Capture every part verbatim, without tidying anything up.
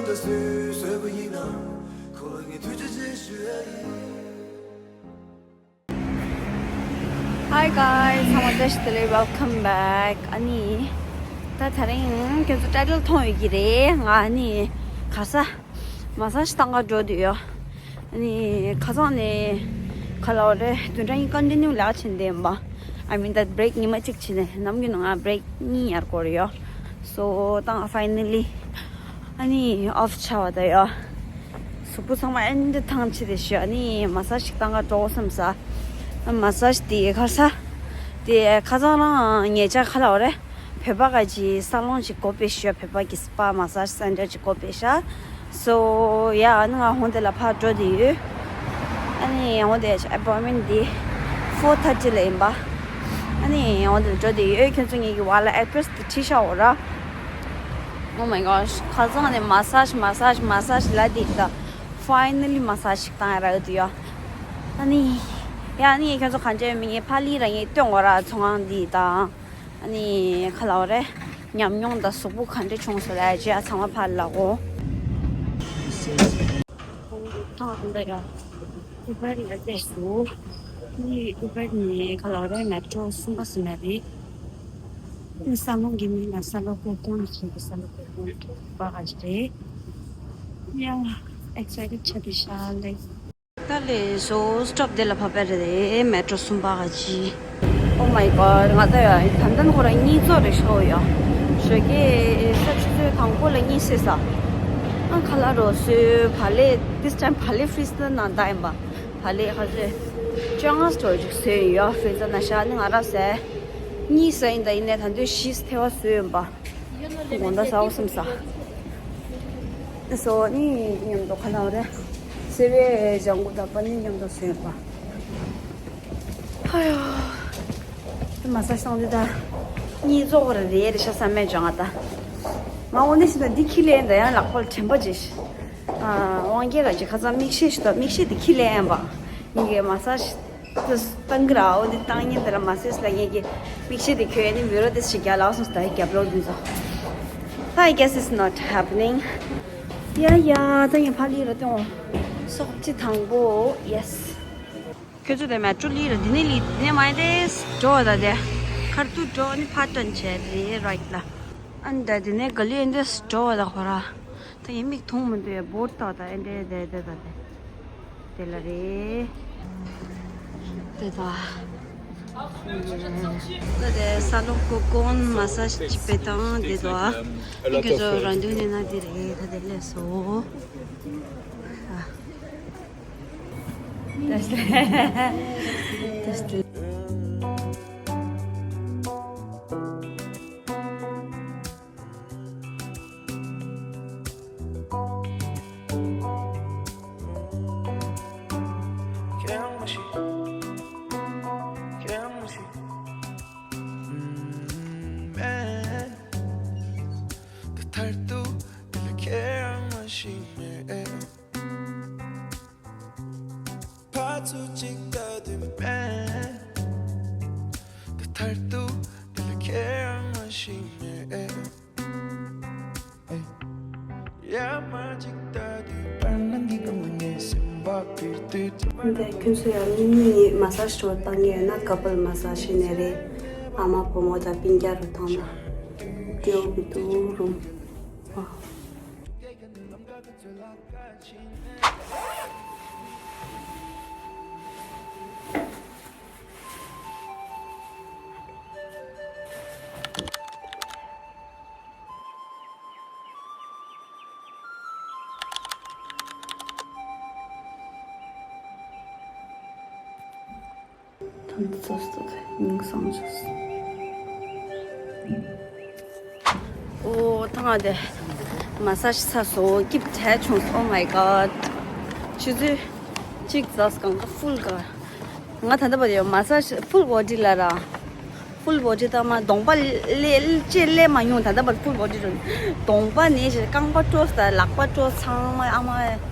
Hi guys, ཚང་མ་བཀྲ་ཤིས་བདེ་ལེགས། Welcome back. ཨ་ནི་ད་དེ་རིང་ཁྱོད་ཚོ་ཊའི་ཊལ་མཐོང་ཡོད་ཀྱི་རེད། ང་ཨ་ནི་ག་ས་མ་སཱ་ཇི་བཏང་ག་འགྲོ་འདོད་ཡོད། ཨ་ནི་ཁ་སང་ནས་ག་ལབ་རེད། བདུན་ཕྲག་གཉིས་ཀོན་ཊི་ནིའུ་ལས་ཀ་བྱེད་བསྡད་ཡིན་པ། I mean that break ཉི་མ་གཅིག་བྱས་ནས་ནམ་རྒྱུན་ང་བྷི་རེག་གཉིས་ཉར་དགོས་རེད་ཡོད། So ད་ང་finally ཨ་ནི་ཨོཕ་ཆགས་པ་ད་ཡོད། གཟུགས་པོ་ཚང་མ་ཨེ་འདྲ་ཐང་ཆད་བསྡད་ཤག་ཨ་ནི་མ་སཱ་ཇི་ཞིག་བཏང་ག་འགྲོ་དགོས་བསམ་ས། མ་སཱ་ཇི་དེ་ག་ས་དེ་ཁ་སང་རང་ཉེ་ཆར་ག་ལབ་རེད། བོད་པ་ག་ཅིག་སཱ་ལོན་ཞིག་སྒོ་ཕྱེ་ཤག་བོད་པ་གི་སི་པ་མ་སཱ་ཇི་སེན་ཊར་ཅིག་སྒོ་ཕྱེ་ཤག So yeah, ཨ་ནི་ང་ཧོང་དེ་ལ་ཕར་འགྲོ་བསྡད་ཡོད། ཨ་ནི་ཧོང་དེ་ཨེ་པོའིན་མེན་ཊི་དེ་ཕོར་ཐར་ཊི་ལ་ཡིན་པ། ཨ་ནི་ཧོང་དེ་ལ་འགྲོ་བསྡད་ཡོད། ཁྱོད་ཚོ་ངེད་ཀྱི་ཝལ་ལ་ཨེ་ཌི་རེ་སི་དེ་བྲིས་ཤག་འོ་ར། Oh my gosh, ཁ་སང་ནས་མ་སཱ་ཇི་མ་སཱ་ཇི་མ་སཱ་ཇི་ལབ་བསྡད་ད། Finally མ་སཱ་ཇི་ཞིག་བཏང་ཡ་རག་ཡོད་དུ་ཡོད། ཨ་ནི་ཡ་ཨ་ནི་ཁྱོད་ཚོ་གང་བྱས་མི་ངའི་ཕ་ལི་ར་ངས་སྟོན་འོ་ར། ཚོང་ཁང་འདི་དང་། ཨ་ནི་ག་ལབ་རེད། ཉམས་མྱོང་དང་གཟུགས་པོ་ག་འདྲ་བྱུང་སོང་ལབ་ཡ་ཅིག་ཨ་ཚང་མ་ཕར་ལབ་གོ། ཨུ་བར་ལ་བལྟས་སོང་། ཨ་ནི་ཨུ་བར་ནས་ག་ལབ་རེད། མེ་ཊོ་གསུམ་པ་ཟིན་ན་རེད། ཨ་ནི་ས་ལོང་གི་མིང་ལ་ས་ལོ་ཀོ་ཀོན་ཞེས་པའི་ས་ལོ་ཀོ་ཀོན་པ་ག་ཅིག་རེད། ཡ་ཨེག་སའི་ཊེཌ་ཆགས་བསྡད་ཤག་ལེ། ད་ལས་བཟོ་སི་ཊོབ་དེ་ལ་ཕབ་པ་རེད། མེ་ཊོ་གསུམ་པ་ག་ཅིག Oh my god, ང་ད་ཡ་ད་ལྟ་ཁོ་རང་གཉིད་ཚོར་རེ་ཤོར་ཡོད། ཞོགས་ཀས་ས་ཆུ་ཚོད་དང་པོ་ལ་གཉིད་སད་ས། ཨ་ཁ་ལག་རོ་སོས་བག་ལེབ། This time བག་ལེབ་ཕི་རི་ཇི་ནང་བཏང་ཡིན་པ། བག་ལེབ་ག་ཚོད་བཅོ་ལྔ་སྟོར་ཅིག་བཟོས་ཡོད། ཕི་རི་ཇི་ནང་བཞག་ནི་ང་ར་ཟས། གཉིད་སད་ཡིན་ད། ཡིན་ནའི་ད་དུང་བཞི་ཐལ་བ་བཟོས་ཡིན་པ། དགོང་དག་ཟ་འོ་བསམ་ས། ཨ་སོ་ནི་མཉམ་དུ་ག་ལབ་རེད། སེ་བའི་ལྗང་གུ་དང་པ་ནི་མཉམ་དུ་བཟོས་ཡིན་པ། ཧ་ཡོ། དེ་མ་ཟ་སོང་དེ་ད། གཉིད་ཚོར་རེ་རེ་ཤ་ས་མེད་ཅང་ང་ད། ང་འོ་ནི་ཞིག་ད་འདི་ཁྱི་ལེན་ད་ཡང་ལག་པ་ལ་དྲན་པ་བརྗེད་ཤི། ཨ་དབང་རྒྱལ་ལ་ཅིག་ཁ་ཚ་མིག་ཤེལ་ཞིག་ད། མིག་ཤེལ་དེ་ཁྱི་ལེན་ཡང་པ། ངེད་ཀྱི་མ་ཟ་ཞིག་ད་བཏང་གི་ར། འོ་དེ་བཏང་ཉིན་དེ་ལ་མ་ཟེར་ལ་ངེད་ཀྱི་མིག་ཤེལ་དེ་ཁྱོད་ནི་མི་རོ་དེ་ཞིག་རྒྱག་ལག་སོང་ད་རྒྱབ་ལོག་འདུག་ཟོ། I guess it's not happening. ཡ་ཡ། ད་ངས་ཕར་ལི་ར་ཏོང་སོག་ཅི་དང་པོ། Yes. ཁྱོད་ཚོ་དེ་མེ་ཊོ་ལི་ར། འདི་ནས་ལི་འདི་ནས་མ་ཡིན་ཏེ། འགྲོ་བ་ད་དེ་ཁར་ཏུ་འགྲོ་ནི་ཕར་ཏོན་བྱས་རེད་རའིཊ་ལ། ཨ་ནི་ད་འདི་ནས་ག་ལི་ཨེ་འདྲས་འགྲོ་བ་ད་ཁོ་ར། ད་ཡིན་མིག་མཐོང་མི་འདུག་ཡ། བོར་ཏོ་ད་ཨེ་འདྲས་དེ་དེ་ད་དེ་དེ་ལ་རེད། དེ་ད། ད་དེ་ས་ལོ་ཀོ་ཀོན་མ་སཱ་ཇི་ཅིག་པེ་དང་དེ་ད། ཨ་ཁྱོད་ཚོ་རང་འདུག་ནས་ན་དེ་རེད། ད་དེ་ལས་སོ། ཨ། That's that's འདི་ཁྱོད་ཚོ་ཡང་མི་གཉིས་མ་སཱ་ཇི་ཅིག་བཏང་གི་ཡོད་ན་ཀ་པལ་མ་སཱ་ཇི་ནས་རེད། ཨ་མ་བུ་མོ་དང་སྤུན་ཀྱག་རུ་བཏང་ན་སྤྲོ་གི་འདུག་རུང་། ཐོན་སོ་སོ་ཉིང་སང་ཆུ། ཨོ་ཐང་ཨ་དེ་མ་སཱ་ཇི་ཚར་སོང་། སྐྱིད་བྲལ་བྱུང་། Oh my god. ཆུ་ཚོད་གཅིག་ཙམ་གང་ག་ཧྥུལ་ག་ང་ད་ལྟ་བར་ཡོད་མ་སཱ་ཇི་ཧྥུལ་བོ་ཌི་ལ་ར། ཧྥུལ་བོ་ཌི་ད་མ་གདོང་པ་ལ་ལྕེ་ལས་མ་མྱོང་། ད་ལྟ་བར་ཧྥུལ་བོ་ཌི་རུ་གདོང་པ་ནས་ཞེ་རྐང་པ་སྤྲོ་ས་ལག་པ་སྤྲོ་ཚང་མ་ཨ་མ་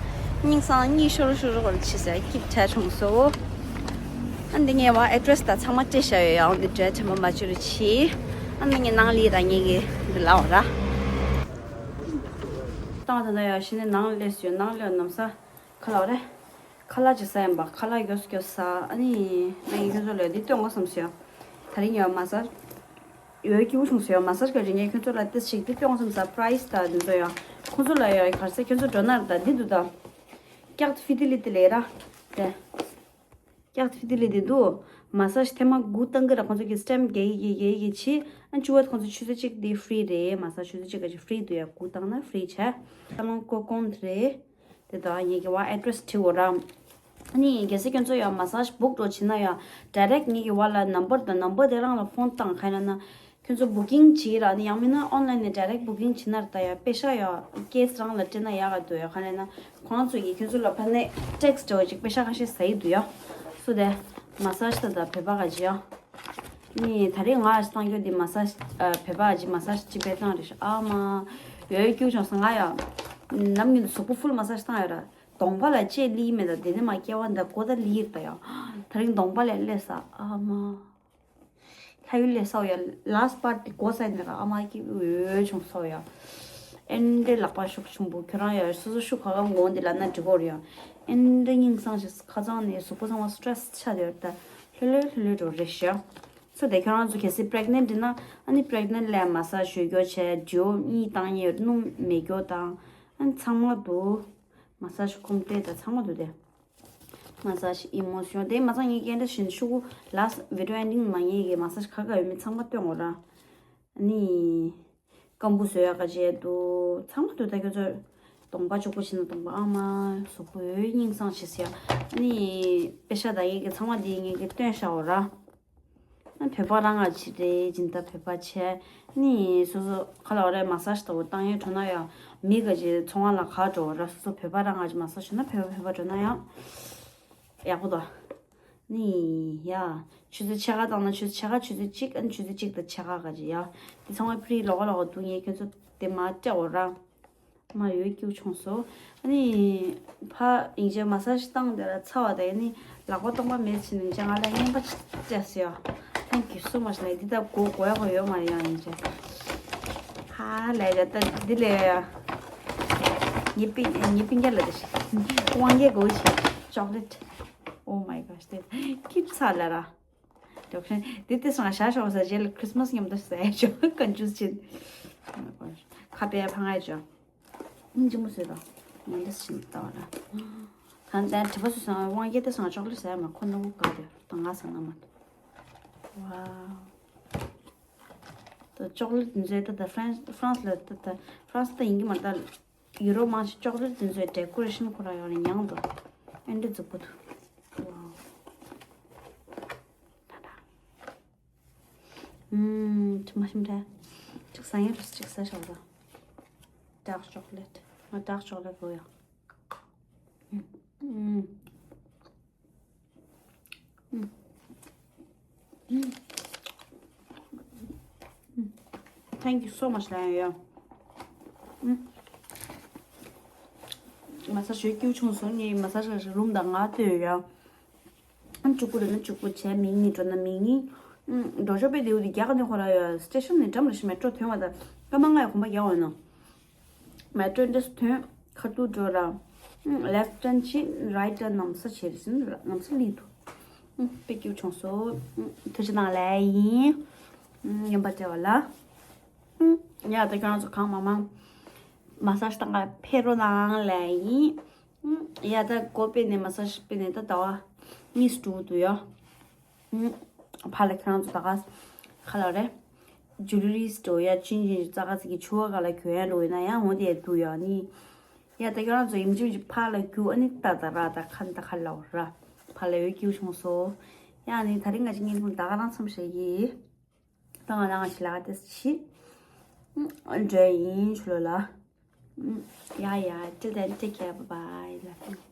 སྙིང་སང་གཉིད་ཤོར་ཤོར་བར་ཆི་ཟེར་སྐྱིད་བྲལ་བྱུང་སོ། ཨ་འདི་ངས་བ་ཨེ་ཌི་རེ་སི་ད་ཚང་མ་སྤྲད་བཞག་ཡོད་ཡང་འདི་འདྲའི་དྲན་པ་མ་བཅོས་རུ་ཆི། ཨ་འདི་ངས་ནང་ལི་ར་ངས་གི་འདི་ལའོ་ར། ད་ ཨ་ད་ལྟ་ཡ་ཤི་ནས་ནང་སླེབས་སོང་། ནང་སླེབས་ནམ་ས་ཁ་ལག་རེད། ཁ་ལག་ཅིག་ཟ་ཡིན་པ། ཁ་ལག་མགྱོགས་སུ་མགྱོགས་སུ་ཟ། ཨ་ནི་ཨ་ཡིན་ཁྱོད་ཚོ་ལ་འདི་སྟོན་དགོས་བསམ་སོང་ཡ། ད་རིང་ཡ་མ་ས་ཡོད་སྐྱིད་པོ་བྱུང་སོང་ཡ། མ་ས་ག་རིང་ངས་ཁྱོད་ཚོ་ལ་ཏེ་ཞིག་འདི་སྟོན་དགོས་བསམ་ས། པ་ར་ཡིས་ད་འདི་ཚོ་ཡ། ཁོང་ཚོ་ལ་ཡ་གར་ས་ཁྱོད་ཚོ་འགྲོ་ན་ད་འདི་འདུག་ད། ཀྱག་ཕི་ཏི་ལི་ཏི་ལེ་ར། དེ། ཀྱག་ཕི་ཏི་ལི་ཏི་འདུག། མ་ས་ཐེངས་མ་དགུ་བཏང་གི་ར། ཁོང་ཚོ་གི་སི་ཊེམ་རྒྱག་གི་རྒྱག་གི་རྒྱག་གི་བྱས། ཨ་བཅུ་པ་ཁོང་ཚོ་ཆུ་ཚོད་གཅིག་དེ་ཧྥི་རི་རེད། མ་ས་ཆུ་ཚོད་གཅིག་ག་ཅིག་ཧྥི་རི་འདུག་ཡ། དགུ་བཏང་ན་ཧྥི་རི་བྱས། ཨ་མ་ཀོ་ཀོན་རེད། དེ་དག་ངེད་ཀྱི་བ་ཨེ་ཌི་རེ་སི་བྲིས་འོ་ར། ཨ་ནི་གལ་སྲིད་ཁྱོད་ཚོ་ཡང་མ་ས་བུག་འགྲོ་བྱེད་ན་ཡང་ཌའི་རེག་ངེད་ཀྱི་བ་ལ་ནམ་བར་དང་ནམ་བར་དེ་རང་ལ་ཕོན་བཏང་ག་ཡིན་ན། ཁྱོད་ཚོ་བུ་ཀིང་བྱེད་ར། ཨ་ནི་ཡང་མིན་ན་ཨོན་ལན་ནས་ཌའི་རེག་བུ་ཀིང་བྱེད་ན་ར། ད་ཡ་པེ་ཤ་ཡ་ཀེ་སི་རང་ལ་སྤྲད་ན་ཡག་ག་འདུག་ཡ། ག་རེ་ན་ཁོང་ཚོ་ཡིས་ཁྱོད་ཚོ་ལ་ཕ་ནས་ཊེག་སི་འབྲེལ་བ་ཅིག་པེ་ཤ་ཁ་ཤས་ཟ་ཡི་འདུག་ཡ། སུ་དེ་མ་ས་ད་ད་བོད་པ་ག་ཅི་ཡ། ནི་ད་རེས་ང་ཨ་ཞིག་བཏང་རྒྱུ་འདི་མ་ས་ཨ་བོད་པ་ཨ་ཅི་མ་ས་ཅི་པེ་བཏང་རེད་ཤག། ཨ་མ་ཡོད་སྐྱུག་བྱུང་སོང་། ང་ཡ་ནམ་རྒྱུན་དུ་གཟུགས་པོ་ཕུལ་མ་ས་ཞིག་བཏང་ཡོད་ར། གདོང་པ་ལ་ལྕེ་ལི་མེད་ད། དེ་ནས་མ་སྐྱེ་བ་འདི་མགོ་ད་ལི་ཡིར་ད་ཡ། ད་རིང་གདོང་པ་ལས་སླེབས་ས། ཨ་མ་ལྷ་ཡུལ་ལས་སའོ་ཡ། ལཱ་སི་པར་ཏི་གོ་ས་ནས་ར། ཨ་མ་སྐྱིད་འོས་བྱུང་སོ་ཡ། ཨེ་འདྲའི་ལག་པ་ཤུགས་ཆུང་པོ། ཁྱོད་རང་ཡ་སོ་སོ་ཤུགས་ག་ག་འོང་འདི་ལ་ན་འགྲིག་གོ་རེད་ཡ། ཨེ་འདྲའི་སྙིང་སང་ཞིག་ཁ་ཚང་ནས་གཟུགས་པོ་ཚང་མ་སི་ཊེ་རེ་སི་ཆགས་ཡོད་ད། ལྷོད་ལྷོད་ལྷོད་ལྷོད་འགྲོ་རེད་ཤག། སོ་དེ་ཁྱོད་རང་ཚོ་གལ་སྲིད་པི་རེག་ནེན་ཊི་ཡིན་ན་ཨ་ནི་པི་རེག་ནེན་ཊི་ལ་མ་ས་ཞུ་རྒྱུ་བྱས། འགྲོ་གཉིས་བཏང་ཡས་སྣུམ་མེད་རྒྱུ་དང་། ཨ་ནི་ཚང་མ་འདུག། མ་ས་ཞུ་ཁོམ་ཏེ་ད་ཚང་མ་འདུག་དེ། མ་ས་ཞུ་ཨི་མོ་ཤོན་དེ་མ་ཚང་ངེད་ཀྱི་འདྲ་བཞིན་ཤུ་གུ་ལཱ་སི་ཊི་བི་ཌི་ཡོ་ཨེན་ཌིང་མ་ངེད་ཀྱི་མ་ས་ཞུ་ག་ག་ཡོད་མེད་ཚང་མ་སྟོན་འོ་ར། ཨ་ནི། སྐམ་པོ་བཟོ་ཡག་ག་བྱས་འདུག། ཚང་མ་འདུག་ད་ཁྱོད་ཚོ། གདོང་པ་ཕྱུག་པོ་བྱས་ན་གདོང་པ་ཨ་མ་གཟུགས་པོ་ཡོད་སྙིང་སང་ཞིག་ཟེར་ཡ། ཨ་ནི་པེ་ཤ་དང་ཡི་གེ་ཚང་མ་འདི་ངེད་ཀྱི་སྟོན་ཤག་འོ་ར། ཨ་བོད་པ་རང་ང་བྱེད་རེད། སྦྱིན་བདག་བོད་པ་བྱས། ཨ་ནི་སོ་སོ་ག་ལ་འོ་རེད། མ་ས་ཞི་ལྟ་བུ་བཏང་ཡས་འགྲོ་ན་ཡ། མི་ག་ཅིག་ཚོང་ཁང་ལ་ག་འགྲོ་འོ་ར། སོ་སོ་བོད་པ་རང་ང་ཅིག་མ་ས་ཞི་ན་བོད་པ་བོད་པ་འགྲོ་ན་ཡ། ཡག་པོ་འདུག། ནི་ཡ། ཆུ་ཚོད་ཕྱེད་ཀ་བཏང་ན་ཆུ་ཚོད་ཕྱེད་ཀ་ཆུ་ཚོད་གཅིག། ཨ་ནི་ཆུ་ཚོད་གཅིག་དང་ཕྱེད་ཀ་ག་ཅི་ཡ། དེ་ཚང་མ་ཕི་རི་ལོགས་ཀ་ལོགས་ཀ་འདུག། ངས་ཁྱོད་ཚོ་དེ་མ་སྤྲད་འོ་ར། མ་ཡོད་སྐྱུག་བྱུང་སོ། ཨ་ནི་ཕ་ཡིན་ཅེ་མ་ས་ཞི་བཏང་དེ་ལ་ཚ་བ་དང་། ཨ་ནི་ལག་པ་སྟོང་པ་མེད་ཕྱིན་ནས་ཅང་ང་ལ་རྔན་པ་སྤྲད་སོ་ཡ། Thank you so much ལ་འདི་ལྟ་གོ་གོ་ཡ་གོ་ཡོད་མ་རེད་ཡང་ཡིན་ཅེ། ཧ་ལས་ཡ་ད་འདི་ལས་ཡ། ངའི་པིན་ངའི་པིན་རྒྱ་ལ་དེ་ཞིག་དབང་རྒྱལ་གོ་ཞིག་chocolate Oh my gosh དེ་ཁྱི་ཚ་ལ་ར། དོག་ཤན་དེ་དེ་སང་ཤ་ཤོག་ས་རྗེས་ལ་ཁྲིས་མ་སི་མཉམ་དུ་ཟ་ཡ་ཅོ་ཀོན་ཇུས་ཅིན། ཁ་པའི་ཕང་ཨེ་ཅོ། ཨིན་ཅི་མོ་ཟོས་དོ། ང་འདི་སི་ཅིན་ལྟ་བ་ལ། གང་ལྟར་དྲི་བ་སུ་སང་དབང་རྒྱལ་དེ་སང་ཅོག་ལེ་ཟ་ཡ་མ་ཁོ་ནོ་ག་དེ་ད་ང་ཟ་ན་མ་ཐུ། ཝའོ། ད་ཅོག་ལེ་འཛོས་ད་ད་ཧྥ་རན་ཧྥ་རན་སི་ལ་ད་ད་ཧྥ་རན་སི་ད་ཡིན་གི་མ་ད། ཡུ་རོབ་མང་ཆེ་ཅོག་ལེ་ཊི་དེ་ཚོའི་ཌེ་ཀོ་རེ་ཤན་ཁོ་རང་ཡོད་རེད། མྱང་འདུག། ཨེ་འདྲ་རྫིག་པོ་འདུག། ཝའོ། ད་ད། ཨུམ། དྲི་མ་ཞིམ་ཕྲ། གཅིག་ཟ་ངེས་རུ་གཅིག་ཟ་ཤོག་ད། ཌརྐ་ཅོག་ལེ་ཊི། ང་ཌརྐ་ཅོག་ལེ་ཊི་དགོས་ཡ། ཨུམ། Thank you so much ལ་ཡ། མ་ས་ཞོད་སྐྱིད་བྱུང་སོང་། ངས་མ་ས་ཞི་རུམ་དང་ང་ལྟོས་ཡ། གཅིག་པུ་རེད་ན་གཅིག་པུ་བྱས། མིག་གཉིས་འགྲོ་ན་མིག་གཉིས། འགྲོ་ཆོག་པའི་དེའུ་དེ་རྒྱ་ག་ནས་ཧོ་ར་ཡ། སི་ཊེ་ཤན་ནས་འགྲམ་རེ་ཞིག་མེ་ཊོ་ཐོན་བ་དང་སྐར་མ་ལྔ་ཡ་གོམ་པ་རྒྱག་འོས་ན། མེ་ཊོ་འདྲ་སུ་ཐོན། ཁ་ཐུག་འགྲོ་ར། ལེཕ་ཊན་ཕྱིན་རའིཊ་ཊན་ནམ་ས་བྱེད་ཟིན་ནམ་ས་ལི་འདུག། དཔེ་སྐྱིད་བྱུང་སོ། ཐུགས་རྗེ་གནང་ལེ་ཡིན། ཡོན་པ་བྲལ་བ་ལ། ཡ་ད་ཁྱོད་རང་ཚོ་གང་མང་མང་མ་ས་ཞི་བཏང་ག་ཕེབས་རོགས་གནང་ལེ་ཡིན། ཡ་ད་གོ་དཔེ་ནས་མ་ས་ཞི་དཔེ་ནས་ད་ཟླ་བ་གཉིས་སུ་འགྲོ་འདུག་ཡ། ཕ་ལ་ཁྱེད་རང་ཚོ་ད་ག་ཁ་ལ་རེ། ཇུ་ལི་རི་སི་ཊོར་ཡ་ཅིན་ཅིན་ཙ་ག་ཙི་གི་ཆུ་བ་ག་ལ་གྱོན་ཡ་འགྲོ་ཡོད་ན་ཡང་འོང་དེ་འདུག་ཡ་ནི། ཡ་ད་ཁྱེད་རང་ཚོ་ཡིན་ཅིན་ཅིན་ཕ་ལ་རྒྱུ། ཨ་ནི་ད་ད་ར་ད་ཁ་ད་ཁ་ལ་འོ་ར། ཕ་ལ་ཡོད་སྐྱིད་བྱུང་སོ། ཡ་ནི་ད་རིང་ང་ཅི་ངན་ཁུང་ད་ག་རང་མཚམས་བཞག་གི། ད་ང་རང་ང་ཞི་ལ་ག་ཏེ་ཤི། འགྲོ་ཡིན་ཆུ་ལོ་ལ། ཡ་ཡ། Till then, take care, bye bye, love you.